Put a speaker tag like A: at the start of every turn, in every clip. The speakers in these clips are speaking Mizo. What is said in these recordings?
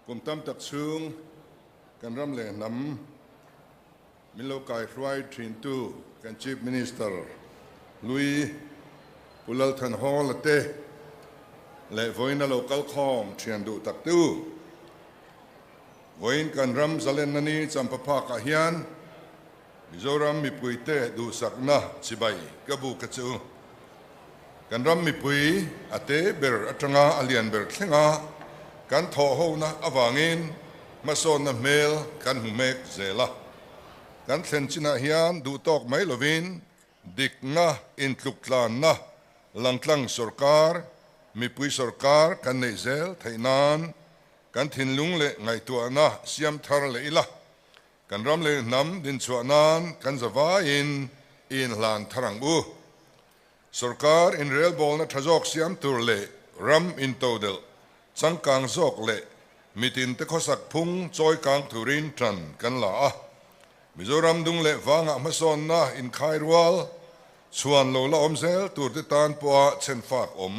A: Kum tam tak chhung kan ram leh hnam min lo kaihruai thintu kan Chief Minister Hlui Pu Lalthanhawla te leh vawiin a lo kalkhawm thian duh tak te u. Vawiin kan ram zalenna ni champaphakah hian Mizoram mipuite duhsakna chibai ka buk a che u. Kan ram mipui a te ber atanga a lian ber thlenga kan thawhhona avangin hmasawnna hmel kan hmu mek zel a. Kan thlen chinah hian duhtawk mai lovin dikna, intluktlanna, langtlang sorkar, mipui sorkar kan neih zel theih nan kan thinlung leh ngaihtuahna siam thar leh ila. Kan ram leh hnam dinchhuah nan kan zavaiin i inhlan thar ang u. Sorkar inrelbawlna tha zawk siam tur leh ram intodelh changkang zawk leh mitinte khawsak phung chawikang turin tan kan la a. Mizoram dung leh vangah hmasawnna inkhai rual chhuan lo la awm zel turte tan pawha chhenfak awm.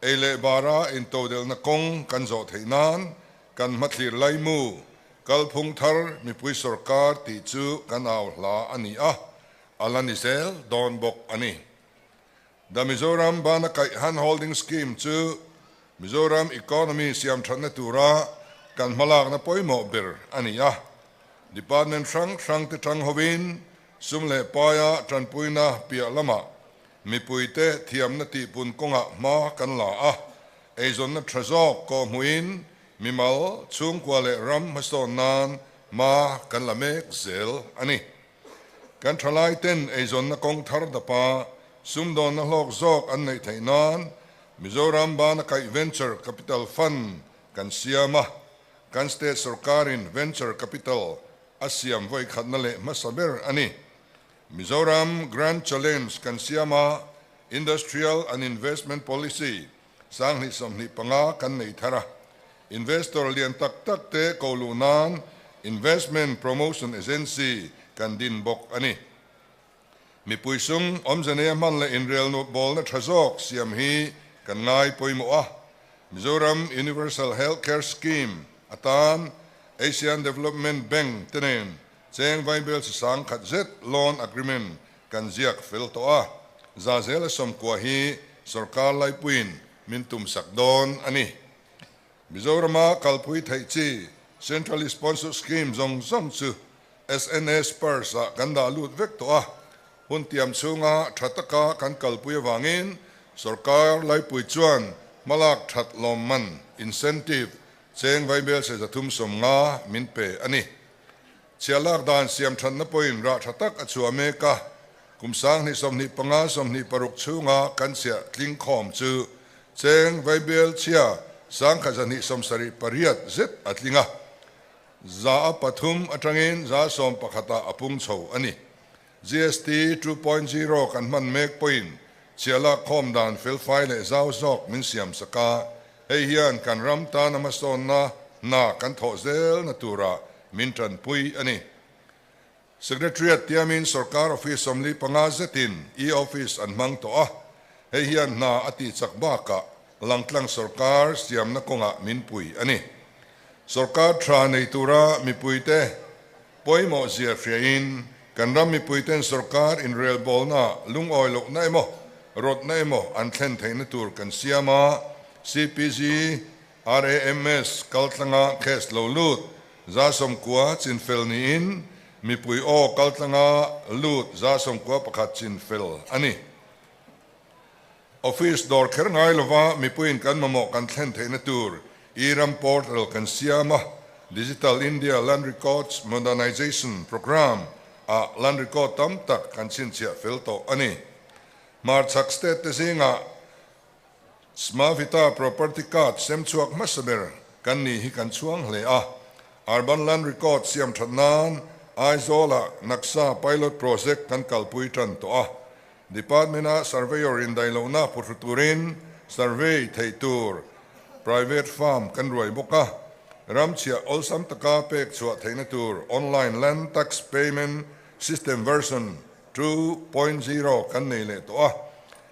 A: Ei leh bara intodelhna kawng kan zawh theih nan kan hmathlir laimu kalphung thar mipui sorkar tih chu kan au hla a ni a, a la ni zel dawn bawk a ni. The Mizoram Bana Kaih Hand Holding Scheme chu Mizoram economy siamthatna tura kan hmalakna pawimawh ber a ni a. Department hrang hrangte tang hovin sum leh paia tanpuina piah lamah Mipuite thiamna tihpun kawngah hma kan la a, eizawnna tha zawk kawhhmuhin mimal, chhungkua leh ram hmasawn nan hma kan la mek zel a ni. Kan thalaiten eizawnna kawng thar dapa sumdawnna hlawk zawk an neih theih nan Mizoram Bana Kaih Venture Capital Fund kan siam a, kan state sorkarin Venture Capital a siam vawikhatna leh hmasa ber a ni. Mizoram Grand Challenge kan siam a, Industrial and Investment Policy 2025 kan nei thar a. Investor lian tak tak te ko luh nan Investment Promotion Agency kan din bawk a ni. Mipui sum awmze neia hman leh inrel bawlna tha zawk siam hi kan ngai pawimawh a. Mizoram Universal Health Care Scheme atan Asian Development Bank te nen Cheng Vaibel chi sang khat zet loan agreement kan ziak fel tawh a, za zela 90 hi sorkar laipuiin min tumsak dawn a ni. Mizorama kalpui theih chi Centrally Sponsored Scheme zawng zawng chu SNS Purse-ah kan dah lut vek tawh a, hun tiam chhunga tha taka kan kalpui avangin sorkar laipui chuan hmalak that lawmman, incentive, Cheng Vaibel 350 min pe a ni. Chhiah lak dan siam thatna pawhin rah tha tak a chhuah mek a, kum 2025 26 chhunga kan chhiah tling khawm chu Cheng Vaibel chhia 1,278 zet a tling a, 3% atangin 11%-ah a pung chho a ni. GST 2.0 kan hman mek pawhin chhiah lak khawm dan felfai leh zau zawk min siam sak a, hei hian kan ram tana hmasawnna hna kan thawh zelna tura min tanpui a ni. Secretariat tiamin sorkar office 45 zetin e-office an hmang tawh a, hei hian hna a tihchak bakah langtlang sorkar siamna kawngah min pui a ni. Sorkar tha nei tura mipuite pawimawh zia hriain kan ram mipuiten sorkar inrelbawlna lungawi lohna emaw rawtna emaw an thlen theihna tur kan siam a, CPG, RAMS kaltlanga case lo lut 90 chinfel niin mipui aw kaltlanga lut 91 chinfel a ni. Office dawr kher ngai lova mipuiin kan mamawh kan thlen theihna tur e-ram portal kan siam a, Digital India Land Records Modernization Programme ah land record tam tak kan chhinchhiah fel tawh a ni. Hmarchhak state te zingah Smavita Property Card sem chhuak hmasa ber kan ni hi kan chhuang hle a, Urban Land Record siam that nan Aizawl-ah Naksa Pilot Project kan kalpui tan tawh a, Department-a Surveyor indaihlohna phuhru turin survey theih tur private firm kan ruai bawk a, ram chhiah awlsam taka pek chhuah theihna tur online land tax payment system version 2.0 kan nei leh tawh a.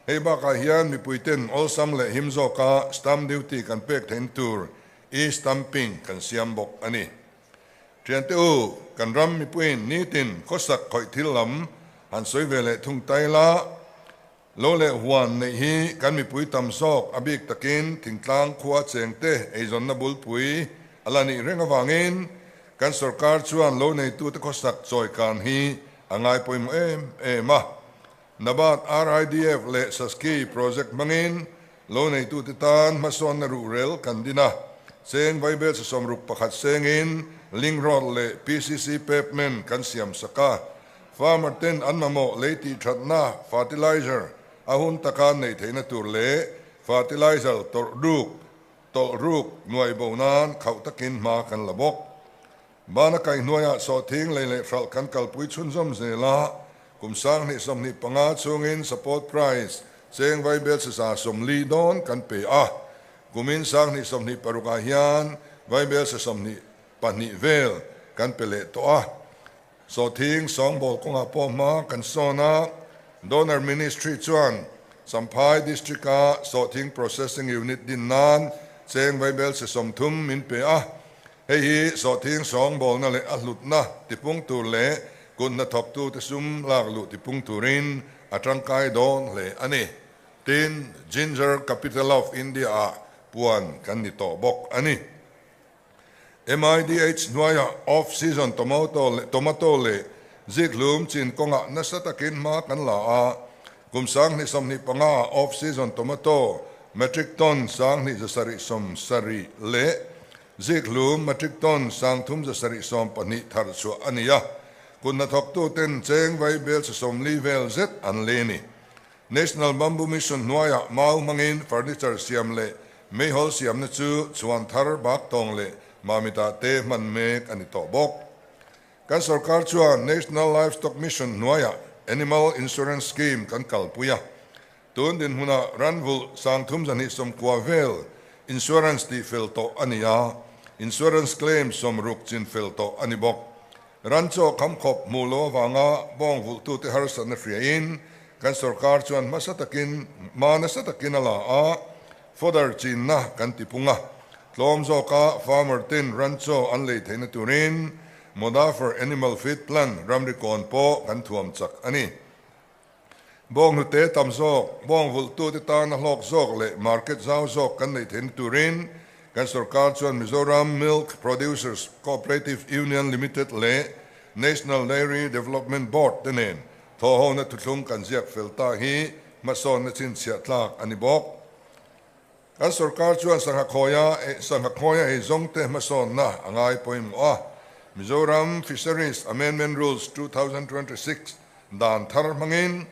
A: Hei bakah hian mipuiten awlsam leh him zawka stamp duty kan pek theihna tur e-stamping kan siam bawk a ni. Thiante u, kan ram mipuiin nitin khawsak khawih thil lam han sawi ve leh thung ta ila, lo leh huan neih hi kan mipui tam zawk a bik takin thingtlang khua chengte eizawnna bulpui a la nih reng avangin kan sorkar chuan lo neitute khawsak chawikan hi a ngai pawimawh em em a. NABARD RIDF leh SASCI project hmangin lo neitute tan hmasawnna ruhrel kan din a, cheng vaibel chi 61 sengin link road leh PCC pavement kan siam sak a, farmer ten an mamawh lei tih thatna fertilizer a hun taka neih theihna tur leh fertilizer tawrh ruk tawlh ruk nuai bo nan khauh takin hma kan la bawk. Bana kaihhnuaiah sawhthing lei leh hralh kan kalpui chhunzawm zel a, kum 2025 chhungin support price cheng vaibel chi 140 dawn kan pe a, kumin 2026 ah hian vaibel chi 22 vel kan pe leh tawh a. Sawhthing sawngbawl kawngah pawh hma kan sawn a, Donor Ministry chuan Champhai District-a sawhthing processing unit din nan cheng vaibel chi 30 min pe a. Hei hi sawhthing sawngbawlna leh a hlutna tipung tur leh kut hnathawktute sum lak luh tipung turin a tangkai dawn hle a ni. Tin, Ginger Capital of India-ah puan kan ni tawh bawk a ni. MIDH hnuaiah off-season tomato leh tomato leh zikhlum chin kawngah nasa takin hma kan la a, kum 2025 ah off-season tomato metric ton 2770 leh zikhlum metric ton 3712 thar chhuah a ni a, kut hnathawktuten cheng vaibel chi 40 vel zet an le ni. National Bamboo Mission hnuaiah mau hmangin furniture siam leh meihawl siamna chu chhuan thar bak tawng leh Mamita te hman mek a ni tawh bawk. Kan sorkar chuan National Livestock Mission hnuaiah Animal Insurance Scheme kan kalpui a. Tun dinhmunah ranvulh 3290 vel insurance tih fel tawh a ni a, insurance claim 60 chin fel tawh a ni bawk. Ran chaw khamkhawp hmuh lo avanga bawng vulhtute harsatna hriain kan sorkar chuan hmasa takin hma nasa takin a la a, fodder chinna kan tipung a. Tlawm zawka farmer ten ran chaw an lei theihna turin Modafer Animal Feed Plan ramri kawn pawh kan thuam chak a ni. Bawng hnute tam zawk, bawng vulhtute tana hlawk zawk leh market zau zawk kan neih theihna turin kan sorkar chuan Mizoram Milk Producers Cooperative Union Limited leh National Dairy Development Board te nen thawhhona thuthlung kan ziak fel ta hi hmasawnna chhinchhiah tlak a ni bawk. Kan sorkar chuan sangha khawia sangha khawia ei zawngte hmasawnna a ngai pawimawh a, Mizoram Fisheries Amendment Rules 2026 dan thar hmangin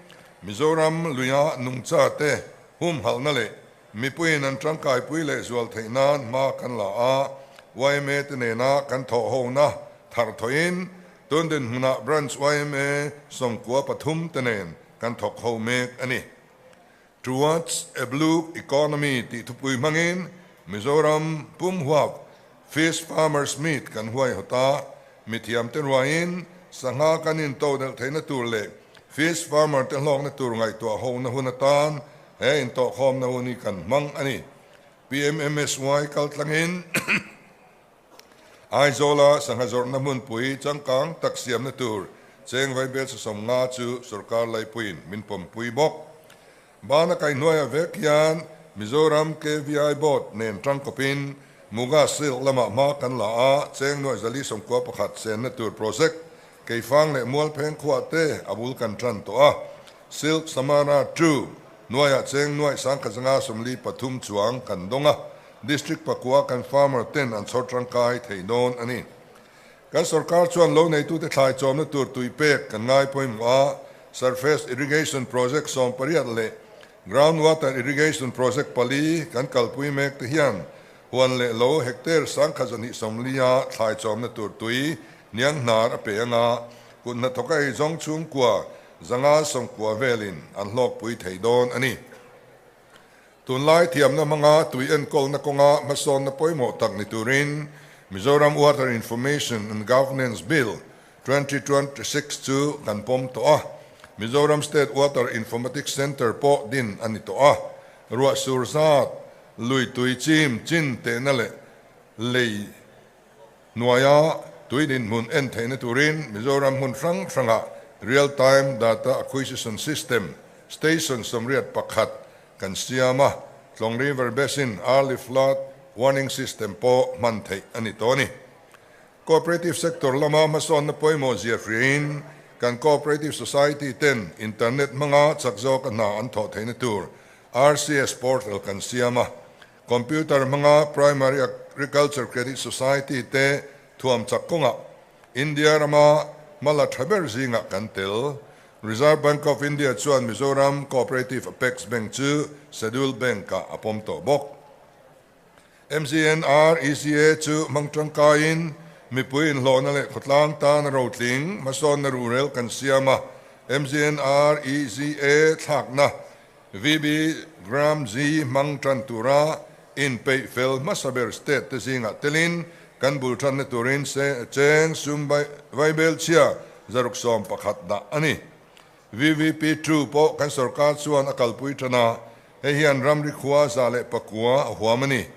A: Mizoram luia nungcha te humhalhna leh mipuiin an tangkaipui leh zual theih nan hma kan la a, yma te nena kan thawhhona thar thawhin tun dinhmunah Branch yma 93 te nen kan thawk ho mek a ni. Towards a Blue Economy tih thupui hmangin Mizoram pum huap Fish Farmers Meet kan huaihawt a, mithiam te ruaiin sangha kan intodelh theihna tur leh fish farmer te hlawkna tur ngaihtuah hona hun atan he intawhkhawmna hun hi kan hmang a ni. PMMSY kaltlangin Aizawla sangha zawrhna hmunpui changkang tak siamna tur cheng vaibel chi 50 chu sorkar laipuiin min pawmpui bawk. Bana kaihhnuaiah vek hian Mizoram KVI Board nen tangkawpin Muga Silk lamah hma kan la a, cheng 491 senna tur project Keifang leh Mualpheng khuah te a bul kan tan tawh a, Silk Samara 2 hnuaiah cheng 1543 chuang kan dawng a, District pakua kan farmer ten an chhawr tangkai thei dawn a ni. Kan sorkar chuan lo neitute thlai chawmna tur tui pek kan ngai pawimawh a, Surface Irrigation Project 18 leh Ground Water Irrigation Project 4 kan kalpui mek te hian huan leh lo hectare 1240 a thlai chawmna tur tui niang hnar a pe anga, kut hnathawka ei zawng chhungkua 590 velin an hlawkpui thei dawn a ni. Tunlai thiamna hmanga tui enkawlna kawnga hmasawnna pawimawh tak ni turin Mizoram Water Information and Governance Bill 2026 chu kan pawm tawh a, Mizoram State Water Informatics Centre pawh din a ni tawh a, ruah sur zat, lui tui chim chin tehna leh Lei hnuaia tui dinhmun en theihna turin Mizoram hmun hrang hrangah Real Time Data Acquisition System Station 81 kan siam a, Tlawng River Basin Early Flood Warning System pawh hman theih a ni tawh a ni. Cooperative sector lama hmasawnna pawimawh zia hriain kan Cooperative Society ten internet hmanga chak zawka hna an thawh theihna tur RCS portal kan siam a, Computer hmanga Primary Agriculture Credit Society te thuam chak kawngah India rama hmala tha ber zingah kan tel. Reserve Bank of India chuan Mizoram Cooperative Apex Bank chu Scheduled Bank-ah a pawm tawh bawk. MZNR ECA chu hmang tangkaiin mipui inhlawhna leh khawtlang tana rotling hmasawnna ruhrel kan siam a, MZNR ECA thlakna VB Gram G hmang tan tura inpeih fel hmasa ber state te zingah telin kan bul tanna turin cheng sum vaibel chhia 611 dah a ni. VVP 2 pawh kan sorkar chuan a kalpui tan a, hei hian ramri khua 109 a huam a ni.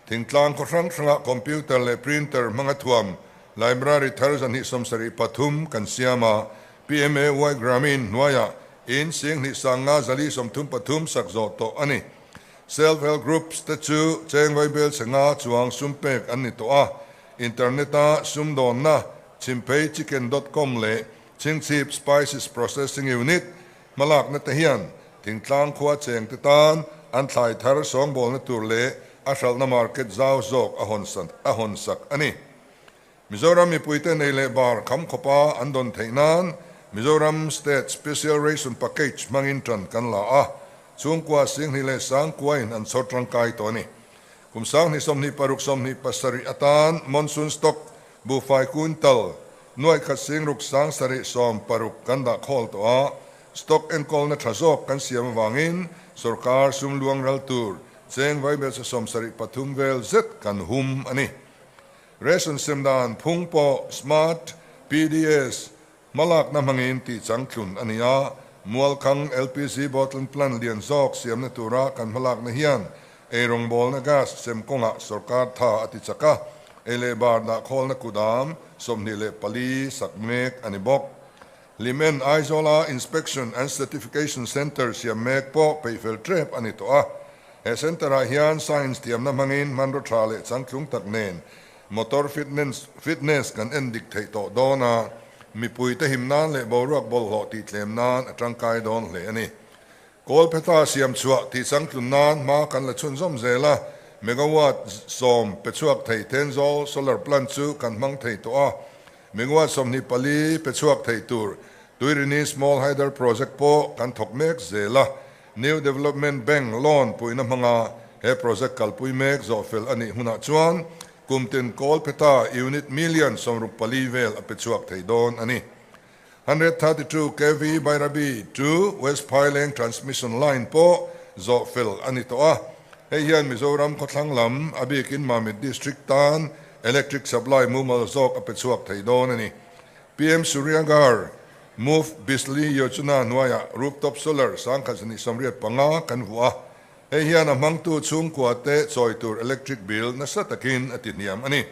A: Thingtlang khaw hrang hranga computer leh printer hmanga thuam library thar 273 kan siam a, PMAY Gramin hnuaiah in 7533 sak zawh tawh a ni. Self help groups te chu cheng vaibel chhe nga chuang sum pek an ni tawh a, internet-a sumdawnna Chhimphei Chicken dot com leh Chhingchhip Spices Processing Unit hmalakna te hian thingtlang khua cheng te tan an thlai thar sawngbawlna tur leh a hralhna market zau zawk a hawn sak a ni. Mizoram mipuite nei leh bar kham khawpa an dawn theih nan Mizoram State Special Ration Package hmangin tan kan la a, chhungkua 29,000 in an chhawr tangkai tawh a ni. Kum 2026/27 atan Monsoon Stock buhfai quintal 1 6,760 kan dah khawl tawh a, stock enkawlna tha zawk kan siam awangin sorkar sum luang ral tur cheng vaibel se 73 vel zet kan hum a ni. Ration semdan phung pawh Smart PDS hmalakna hmangin tih changtlun a ni a, Mualkhang LPG bottle plant lian zawk siamna tura kan hmalakna hian eirawng bawlna gas sem kawngah sorkar tha a ti chak a, ei leh bar dah khawlna kudam 24 sak mek a ni bawk. Hlimen Aizawla Inspection and Certification Centre siam mek pawh peihfel tep a ni tawh a, he centre-ah hian science thiamna hmangin hmanraw tha leh changtlung tak nen motor fitness kan en dik theih tawh dawn a, mipui te him nan leh boruak bawlhhlawh tih tlem nan a tangkai dawn hle a ni. Kawlphetha siam chhuah tih changtlun nan hma kan la chhunzawm zel a, megawatt 10 pe chhuak thei Thenzawl solar plant chu kan hmang thei tawh a, megawatt 24 pe chhuak thei tur Tuirini Small Hydel Project pawh kan thawk mek zel a, New Development Bank loan puihna hmanga he project kalpui mek zawh fel a nih hunah chuan kumtin kawlphetha unit million 64 vel a pe chhuak thei dawn a ni. 132 kV Bairabi to West Phaileng transmission line pawh zawh fel a ni tawh a, hei hian Mizoram khawthlang lam a bikin Mamit District tan electric supply mumal zawk a pe chhuak thei dawn a ni. PM Surya Ghar Muft Bijli Yojana hnuaiah rooftop solar 1185 kan vuah a, hei hian a hmangtu chhungkua te chawi tur electric bill nasa takin a ti hniam a ni.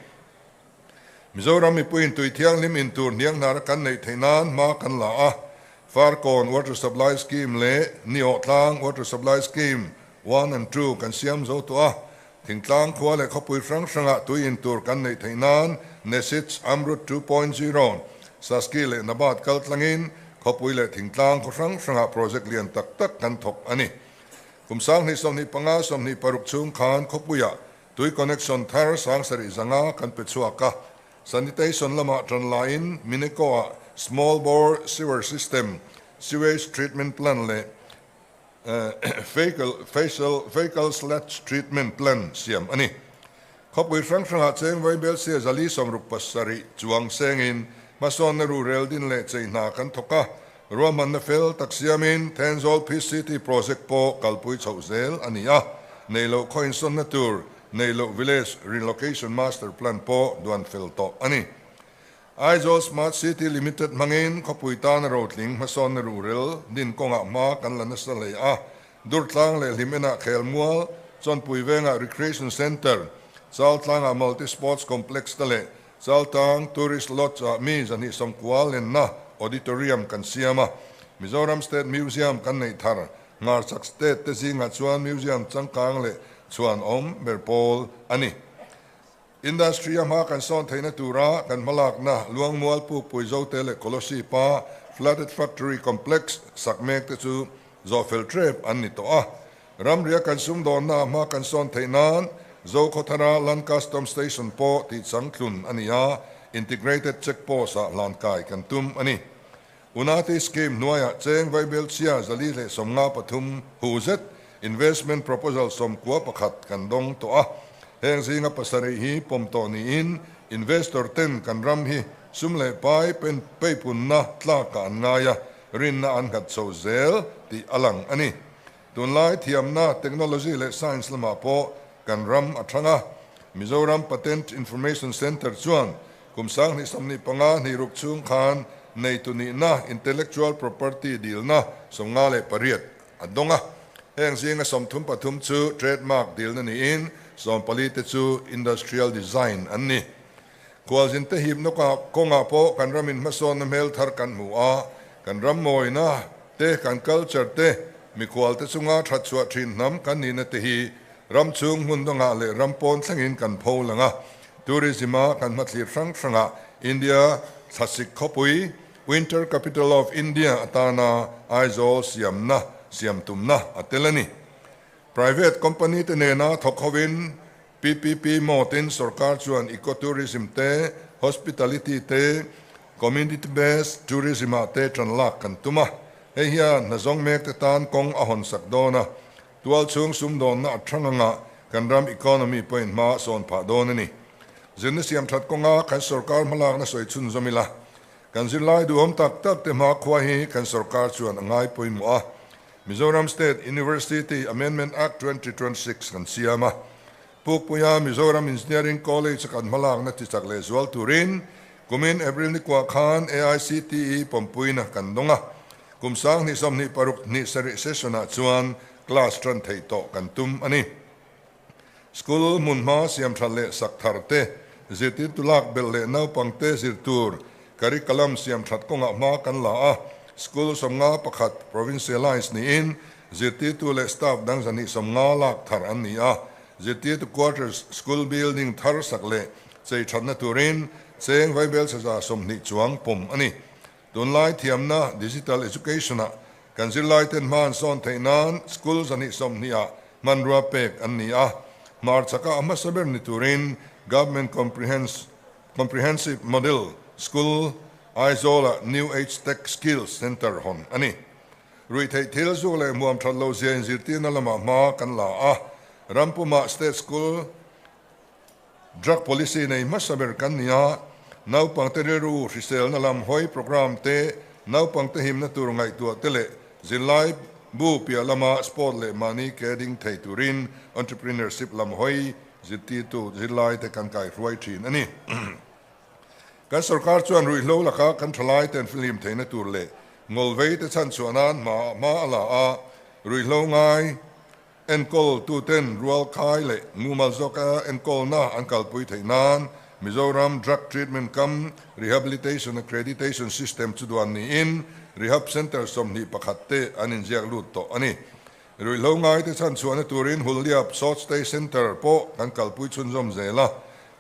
A: Mizoram mipuiin tui thianghlim in tur hniang hnara kan neih theih nan hma kan la a, Farkawn Water Supply Scheme leh Niawhtlang Water Supply Scheme 1 and 2 kan siam zo tawh a, thingtlang khua leh khawpui hrang hrangah tui in tur kan neih theih nan NESIDS Amrut 2.0 Saski leh NABARD kal tlangin khawpui leh thingtlang khaw hrang hrangah project lian tak tak kan thawk a ni. Kum 2025/26 chhung khan khawpuiah tui connection thar 7,100 kan pe chhuak a, sanitation lamah tan lain Minico-ah small bore sewer system, sewage treatment plant leh fecal facial fecal sludge treatment plant siam a ni. Khawpui hrang hrangah cheng vaibel sia 467 chuang sengin hmasawnna ruhrel din leh chei hna kan thawk a, ruahmanna fel tak siamin Thenzawl PCT project pawh kalpui chhoh zel a ni a, Neihloh khaw insawnna tur Neihloh Village Relocation Master Plan pawh duan fel tawh a ni. Aizawl Smart City Limited hmangin khawpui tana rotling hmasawnna ruhrel din kawngah hma kan la nasa hle a, Durtlang leh Hlimenah Khelmual, Chawnpui Vengah Recreation Centre, Chaltlangah Multi Sports Complex te leh Chaltlang Tourist Lodge-ah mi 290 lenna Auditorium kan siam a. Mizoram State Museum kan neih thar Hmarchhak State te zingah chuan Museum changkang leh chhuan awm ber pawl a ni. Industry a hma kan sawn theihna tura kan hmalakna Luangmual Pukpui Zote leh Kolosipa Flooded Factory Complex sak mek te chu zawhfel trep an ni tawh a. Ramria kan sumdawnna a hma kan sawn theih nan Zokhawthara Land Custom Station pawh tih changtlun a ni a, Integrated Check Post ah hlankai kan tum a ni. Unati Scheme hnuaiah cheng vaibelchhia 453 hu zet Investment Proposal 91 kan dawng tawh a. Heng zinga pasarih hi pawm tawh niin investor ten kan ram hi sum leh pai peipunna tlakah an ngai a, rinna an nghat chho zel tih a lang a ni. Tunlai thiamna, technology leh science lamah pawh kan ram a thang a. Mizoram Patent Information Centre chuan kum 2025 hnih ruk chhung khan neitu nihna, intellectual property, dilna 58 a dawng a. Heng zinga 33 chu trademark dilna niin 14 te chu industrial design an ni. Khualzin te hipna kawngah pawh kan ramin hmasawnna hmel thar kan hmu a, kan ram mawina te, kan culture te, mikhual te chunga that chhuah thin hnam kan nihna te hi ram chhung hmun dangah leh ram pawn thlengin kan pho lang a. Tourism-a kan hmathlir hrang hrangah India thlasik khawpui, Winter Capital of India, atana Aizawl siamna siam tumna a tel a ni. Private company te nena thawk hovin PPP mode-in sorkar chuan eco-tourism te, hospitality te, community-based tourism-ah te tan lak kan tum a. Hei hian hna zawng mek te tan kawng a hawn sak dawn a, tual chhung sumdawnna a thang anga kan ram economy pawhin hma a sawn phah dawn a ni. Zirna siam that kawnga kan sorkar hmalakna sawi chhunzawm ila, kan zirlai duhawm tak tak te hmakhua hi kan sorkar chuan a ngai pawimawh a. Mizoram State University Amendment Act 2026 kan siam a, Pukpuia Mizoram Engineering College a kan hmalakna tichak leh zual turin kumin April ni kuah khan AICTE pawmpuina kan dawng a, kum 2026 hnih sarih session-ah chuan class tan theih tawh kan tum a ni. School hmunhma siam that leh sak thar te, zirtirtu lak belh leh naupangte zir tur curriculum siam that kawngah hma kan la a, school 51 provincialise niin zirtirtu leh staff dang 250 lak thar an ni a, zirtirtu quarters school building thar sak leh chei thatna turin cheng vaibel 120 chuang pawm a ni. Tunlai thiamna digital education-ah kan zirlaiten hma an sawn theih nan school 220-ah hmanrua pek an ni a, hmarchaka a hmasa ber ni turin Government Comprehensive Model School Aizawla New Age Tech Skills Centre hawn a ni. Ruihtheih thil zuk leh hmuam that lo zia inzirtirna lamah hma kan la a, rampumah State School Drug Policy nei hmasa ber kan ni a, naupangte rilru hriselna lam hawi programme te, naupangte himna tur ngaihtuah te leh zirlai bu piah lama sport leh mahni ke ding thei turin entrepreneurship lam hawi zirtirtu zirlai te kan kaihruai thin a ni. Kan sorkar chuan ruihhlo laka kan thalai ten fihlim theihna tur leh ngawlvei te chhanchhuah nan hma hma a la a, ruihhlo ngai Enkawl tuten rual khai leh mumal zawka enkawlna an kalpui theih nan Mizoram Drug Treatment Cum Rehabilitation Accreditation System chu duan niin Rehab Centre 21 te an inziak lut tawh a ni. Ruihhlo ngaite chhanchhuahna turin Hulliap Short Stay Centre pawh kan kalpui chhunzawm zel a,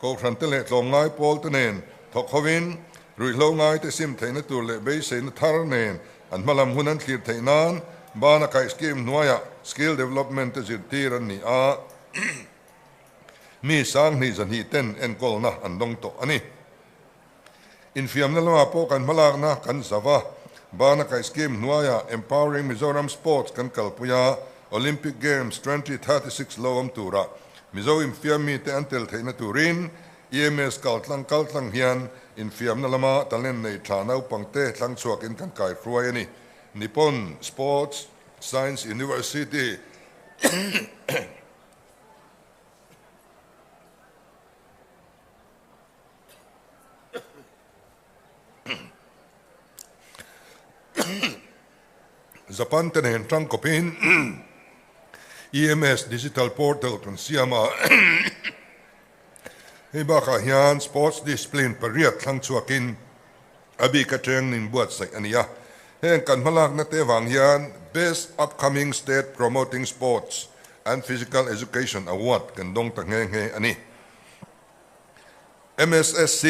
A: Kohhran te leh tlawmngai pawl te nen thawk hovin ruihhlo ngaite sim theihna tur leh beiseina thar nen an hmalam hun an thlir theih nan bana kaih scheme hnuaiah skill development te zirtir an ni a, mi 2200 ten enkawlna an dawng tawh a ni. Infiamna lamah pawh kan hmalakna kan zava, bana kaih scheme hnuaiah Empowering Mizoram Sports kan kalpui a, Olympic Games 2036 lo awm turah Mizo infiam mite an tel theihna turin EMS kaltlang kaltlang hian infiamna lama talent nei tha naupangte thlang chhuakin kan kaihruai a ni. Nippon Sports Science University Japan te nen tangkawpin EMS Digital Portal kan siam a. Hei bakah hian Sports Discipline pariat thlang chhuakin a bik atangin buatsaih a ni a. Heng kan hmalakna te vang hian Best Upcoming State Promoting Sports and Physical Education Award kan dawng ta nghe nghe a ni. MSSC,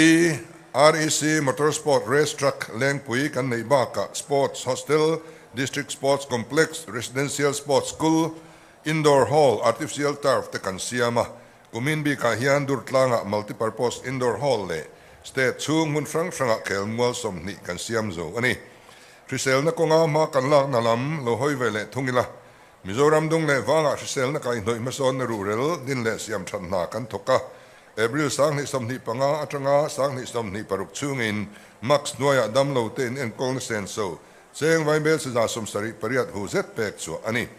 A: REC Motorsport Race Track Lengpui kan neih bakah Sports Hostel, District Sports Complex, Residential Sports School, Indoor Hall, Artificial Turf te kan siam a. Kumin bikah hian Durtlangah Multipurpose Indoor Hall leh State chhung hmun hrang hrangah khelmual 20 kan siam zo a ni. Hriselna kawnga hma kan lakna lam lo hawi ve leh thung ila, Mizoram dung leh vangah hriselna kaihhnawih hmasawnna ruhrel din leh siam that hna kan thawk a. April 2025 atanga 2026 chhungin Max hnuaiah damlo te in enkawlna senso cheng vaibel 78% hu zet pek chhuah a ni.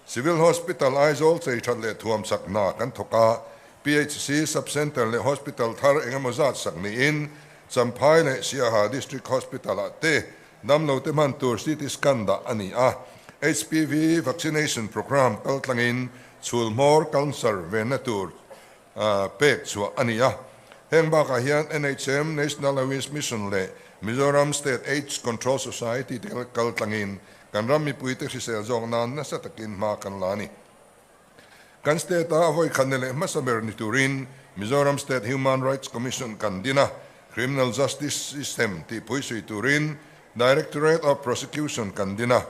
A: Civil Hospital Aizawl chei that leh thuam sak hna kan thawk a, PHC Sub-Centre leh Hospital thar engemaw zat sak niin Champhai leh Siaha District Hospital-ah te damlo te hman tur CT scan dah a ni a. HPV vaccination programme kaltlangin chhul hmawr cancer venna tur pek chhuah a ni a. Heng bakah hian NHM, National Highways Mission leh Mizoram State AIDS Control Society te kaltlangin kan ram mipuite hrisel zawk nan nasa takin hma kan la a ni. Kan state-a a vawikhatna leh hmasa ber ni turin Mizoram State Human Rights Commission kan din a, Criminal Justice System tih phuisui turin Directorate of Prosecution kan din a,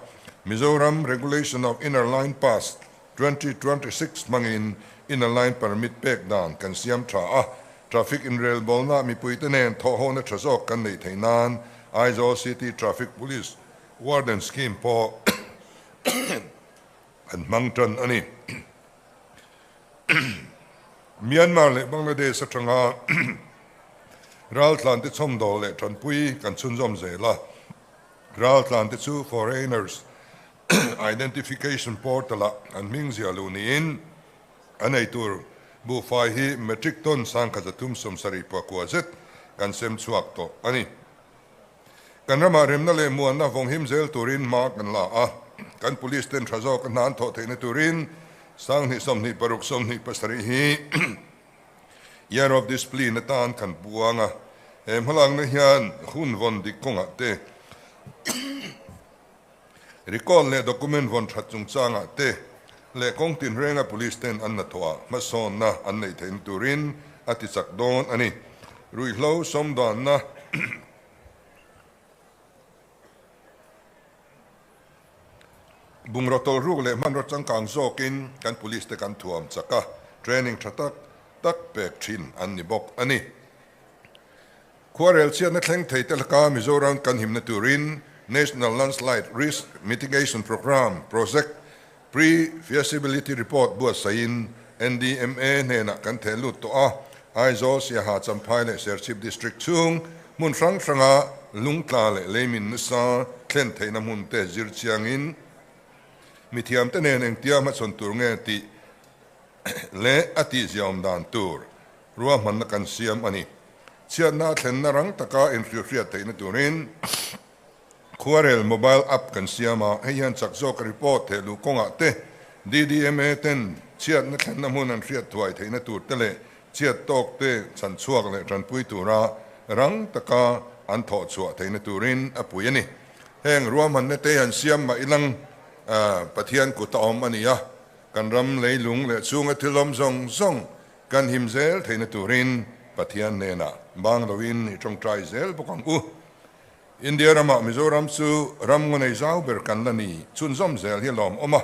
A: Mizoram Regulation of Inner Line Pass 2026 hmangin Inner Line Permit pek dan kan siam tha a, traffic inrelbawlna mipuite nen thawhhawna tha zawk kan neih theih nan Aizawl City Traffic Police Warden Scheme pawh an hmang tan a ni. Myanmar leh Bangladesh atanga raltlan te chhawmdawl leh tanpui kan chhunzawm zel a, raltlan te chu Foreigners Identification Portal-ah an hming zia luh niin a nei tur buhfai hi metric ton 1374 zet kan sem chhuak tawh a ni. Kan ramah remna leh muanna vawnghim zel turin hma kan la a, kan police ten tha zawk a hna an thawh theihna turin 2026 27 hi Year of Discipline atan kan buang a, he hmalakna hian hun vawn dik kawngah te, record leh document vawn that chungchangah te leh kawng tinrenga police ten an hnathawhah hmasawnna an neih theihna turin a ti chak dawn a ni. Ruihhlo sawmdanna Bungraw tawlhruk leh hmanraw changkang zawkin kan police te kan thuam chak a, training tha tak tak pek thin an ni bawk a ni. Khuarel chhiatna thleng thei te laka Mizoram kan himna turin National Landslide Risk Mitigation Programme Project Pre-Feasibility Report buatsaihin NDMA hnenah kan theh lut tawh a, Aizawl, Siaha, Champhai leh Serchhip District chhung hmun hrang hranga lungtla leh leimin nasa thlen theihna hmun te zir chiangin mithiamte nen engtia hmachhawn tur nge tih leh a tihziaawm dan tur ruahmanna kan siam a ni. Chhiatna a thlenna rang taka inhrilhriat theihna turin Khuarel mobile app kan siam a, hei hian chak zawka report theh luh kawngah te, DDMA ten chhiatna thlenna hmun an hriat thuai theihna tur te leh chhiat tawk te chhan chhuak leh tanpui tura rang taka an thawh chhuah theihna turin a pui a ni. Heng ruahmanna te han siam mah ilang Pathian kut a awm a ni a, kan ram leilung leh chhunga thil awm zawng zawng kan him zel theihna turin Pathian hnenah bang loin i tawngtai zel bawk ang u. India ramah Mizoram chu ram ngaw nei zau ber kan la ni. Chhunzawm zel hi a lawmawm a.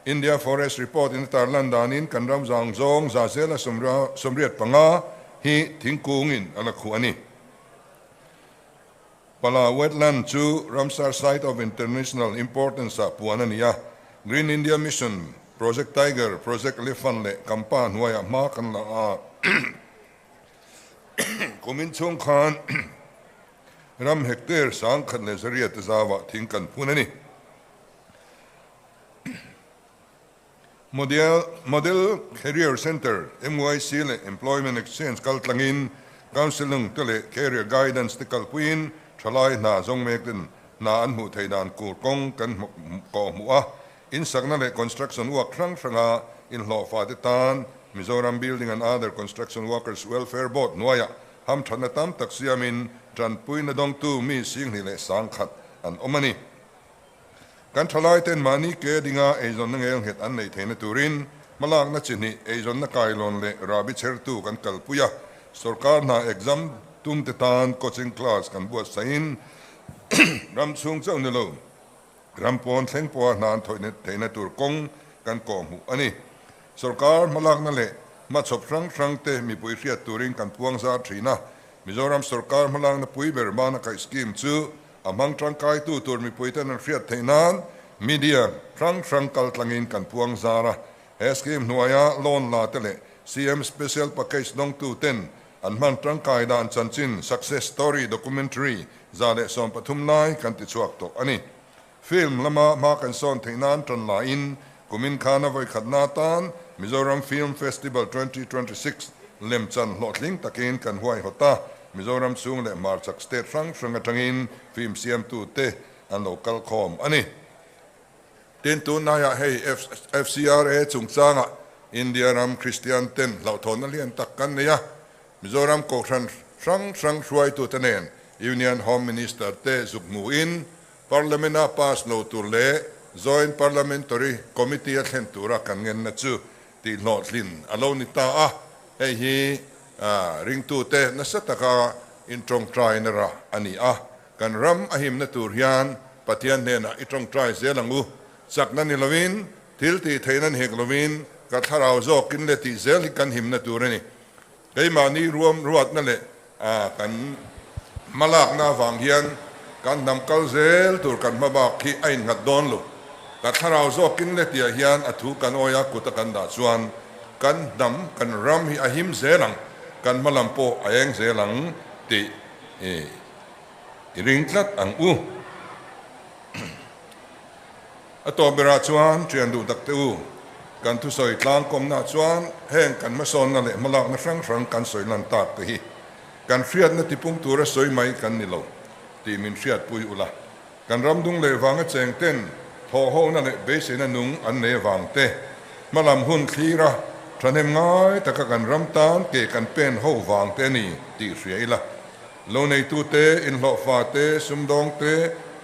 A: India Forest Report in a tarlan danin kan ram zang zawng za zela 85 hi thingkungin a la khuh a ni. Pala Wetland chu Ramsar Site of International Importance ah puan a ni a. Green India Mission, Project Tiger, Project Elephant leh Kampa hnuaiah hma kan la a. Kumin chhung khan ram hectare 1100 te zauah thing kan phun a ni. Model Model Career Centre, MYC, leh Employment Exchange kal tlangin Counselling te leh Career Guidance te kalpuiin thalai hna zawng mek ten hna an hmuh theih dan kur kawng kan kawh hmuh a, insakna leh construction uak hrang hranga inhlawhfa te tan. Mizoram Building and Other Construction Workers Welfare Board hnuaiah hamthatna tam tak siamin tanpuina dawngtu mi 21,000 an awm a ni. Kan thalaiten mahni ke dinga eizawnna ngel nghet an neih theihna turin hmalakna chi hnih eizawnna kailawn leh rahbi chhertu kan kalpui a, sorkar hna exam tumte tan coaching class kan buatsaihin ram chhung chauh ni lo ram pawn thleng pawha hna an thawih theihna tur kawng kan kawhhmuh a ni. Sorkar hmalakna leh hmachhawp hrang hrangte mipui hriat turin kan puang zar thin a, Mizoram sorkar hmalakna pui ber mana kaih scheme chu a hmang tangkaitu tur mipuiten an hriat theih nan media hrang hrang kal tlangin kan puang zar a. He scheme hnuaia loan la te leh CM Special Package dawngtu ten an hman tangkai dan chanchin success story documentary 113 lai kan tichhuak tawh a ni. Film lama hma kan sawn theih nan tan laiin kumin khana vawi khatna atan Mizoram Film Festival 2026 lemchan hlawhtling takin kan huaihawt a, Mizoram chhung leh hmarchhak state hrang hrang atangin film siamtute an lo kal khawm a ni. Tin, tunlaiah hei FCRA chungchangah India ram Kristian ten hlauhthawnna lian tak kan nei a, Mizoram Kohhran hrang hrang hruaitute nen Union Home Minister te zuk hmuhin Parliament-a pass lo tur leh Joint Parliamentary Committee-a thlen tura kan ngenna chu tihhlawhtlin a lo ni ta a, hei hi ringtute nasa taka intawngtaina rah a ni a, kan ram a himna tur hian Pathian hnenah i tawngtai zel ang u. Chakna ni lovin, thil tih theihna ni hek lovin, ka thlarau zawkin leh tih zel hi kan himna tur a ni. Keimahni ruam ruatna leh kan hmalakna avang hian kan hnam kal zel tur kan hma bak hi a innghat dawn lo. Ka thlarau zawkin le tihah hian a thu kan awia kut a kan dah chuan kan hnam, kan ram hi a him zel ang, kan hma lam pawh a eng zel ang tih i ring tlat ang u. A tawp berah chuan ṭian duh tak teh u, kan thusawi tlangkawmnaah chuan heng kan hmasawnna leh hmalakna hrang hrang kan sawi lan tak te hi kan hriatna tipung tura sawi mai kan ni lo tih min hriatpui ula. Kan ram dung leh vanga cheng ten thawhhona leh beiseina nung an nei avang te, hmalam hun thlira thahnem ngai taka kan ram tan ke kan pen ho vang te a ni tih hria ila. Lo neitute, inhlawhfa te, sumdawng te,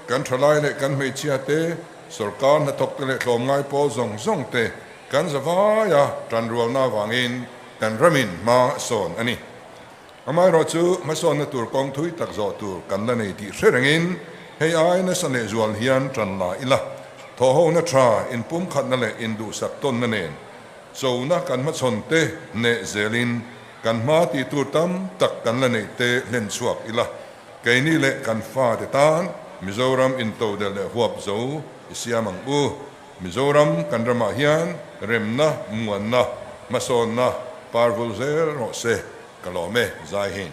A: kan thalai leh kan hmeichhia te, sorkar hnathawk te leh tlawmngai pawl zawng zawng te kan zavaia tanrualna avangin kan ramin hma a sawn a ni. Amaherawhchu hmasawnna tur kawng thui tak zawh tur kan la nei tih hre rengin hei ai nasa lehzual hian tan la ila, thawhhona tha, inpumkhatna leh induhsak tawnna nen chona kan hmachhawn te neh zelin Kan hma tih tur tam tak kan la neih te hlen chhuak ila, keini leh kan fate tan Mizoram intodelh leh huap zo i siam ang u. Mizoram kan ramah hian remna, muanna, hmasawnna parvul zel rawh se, ka lawm e, Zaihin.